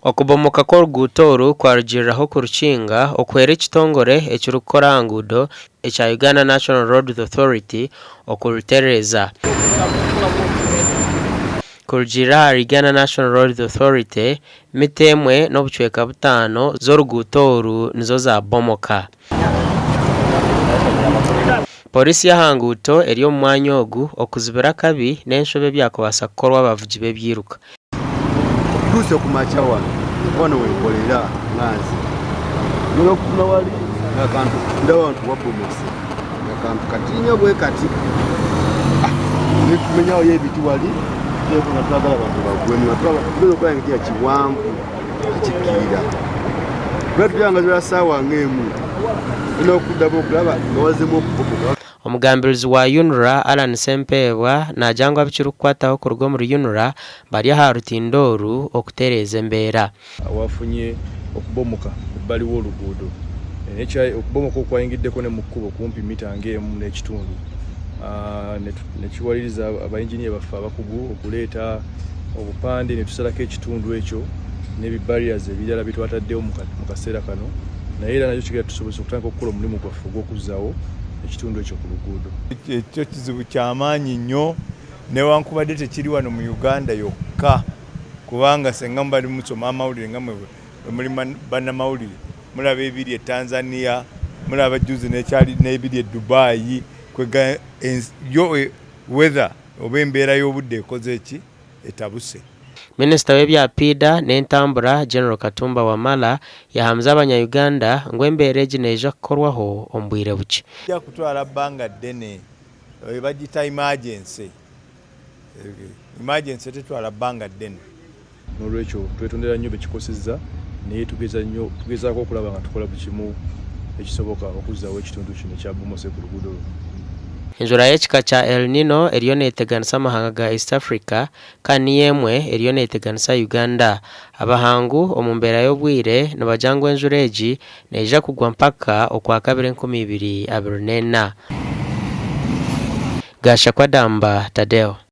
Okubomoka kw'oruguuto oru kwarugiiriraho okurukinga okuhwera ekitongore ekirikukora aha nguudo ekya Uganda National Roads Authority okurutereeza. Kurugiirira ahari Uganda National Roads Authority, mita emwe n'obucweka butaano z'oruguuto oru nizo zabomoka. Pooriisi y'aha nguuto eri omu mwanya ogu okuzibira akabi n'enshobe ebyakubaasa kukorwa abavugi b'ebyiruka. Ntuuse ku makya wano wano wenkolera nga nze ngenda okufuna wali nga akantu ndaba nti wabomose akantu katinya bwe kati ah, netumenyawo ebiti wali nga twagala bantu bagwemu nga tugenda okulaba nga kira kiwanvu kikkirira tuba tubyanga zira saawa ng'emu olina okuddamu okulaba nga wazemu okubomoka. Omugambirizi wa UNRA, Allan Ssempeebwa naagira ngu abikirikukwataho kuruga omuri UNRA bari aha rutindo oru okutereeza embeera. Awafunye okubomoka ebbali w'oluguudo okubomoka okwayingiddeko ne mu kkubo kumpi mita ng'emu n'ekitundu ne kiwaliriza abayinginiya baffe abakugu okuleeta obupande ne tusalako ekitundu ekyo ne bi barriers ebirala bye twataddewo mu kaseera kano naye era nakyo kigenda tusobozesa okutandika okukola omulimu gwaffe ogw'okuzzaawo ekitundu ekyo ku luguudo. Ekyo kizibu kyamaanyi nnyo newankubadde tekiri wano mu Uganda yokka kubanga senga mubali musoma amawulire nga mwe muli bannamawulire mulaba ebiri e Tanzania, mulaba juzi nekyali n'ebiri e Dubai kwega yo e, weather oba embeera y'obudde ekoze ki etabuse. Minisita w'ebya piida n'entambura, General Katumba Wamala yahamize abanya-Uganda ngu embeera egi neija kukorwaho omu bwire bukye. Tejja kutwala bbanga ddene, bagiyita emergency. Emergency tetwala bbanga ddene. Noolwekyo twetondera nnyo bekikosezza naye tugeza nnyo tugezaako okulaba nga tukola buli kimu ekisoboka okuzzaawo ekitundu kino ekyabomose ku luguudo luno. Enjura y'ekika kya El Nino eriyo neteganisa amahanga ga East Africa kandi niyo emwe eriyo neteganisa Uganda. Abahangu omu mbeera y'obwire nibagira ngu enjura egi neija kugwa mpaka Okwakabiri 2024. Gashakwa Damba Tadeo.